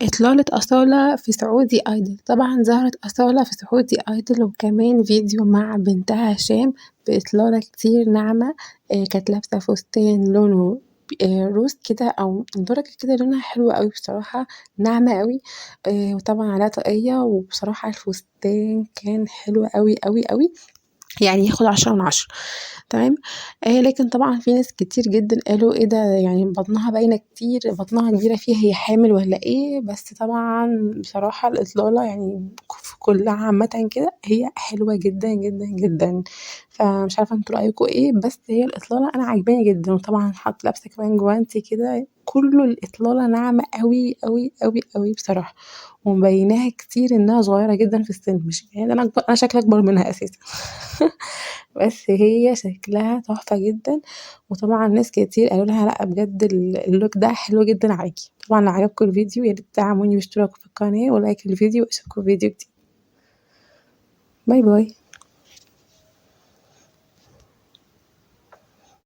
إطلالة أصالة في سعودي أيدل. طبعا ظهرت أصالة في سعودي أيدل وكمان فيديو مع بنتها هشام بإطلالة كتير ناعمة. كانت لابسة فستان لونه روز كده أو درجة كده لونها حلو قوي بصراحة، ناعمة قوي، وطبعا عليها طاقية، وبصراحة الفستان كان حلو قوي قوي قوي، يعني ياخد 10 من 10. تمام. لكن طبعا في ناس كتير جدا قالوا ايه ده، يعني بطنها باينة كتير، بطنها كبيرة فيها، هي حامل ولا ايه؟ بس طبعا بصراحة الاطلاله في كلها عامة كده هي حلوة جدا جدا جدا، فمش عارفه انتوا رايكم ايه، بس هي الاطلاله انا عجباني جدا. وطبعا حاطه لابسه كمان جوانتي كده، كله الاطلاله ناعمة قوي قوي قوي قوي بصراحة، ومبيناها كتير انها صغيرة جدا في السن، مش يعني انا اكبر، انا شكلي اكبر منها اساسا بس هي شكلها تحفة جدا. وطبعا ناس كتير قالوا لها لا بجد ال look ده حلو جدا عليكي. طبعا لو عجبكم الفيديو يا ريت تدعموني باشتراك في القناة و like للفيديو، واشوفكم في فيديو جديد. bye bye.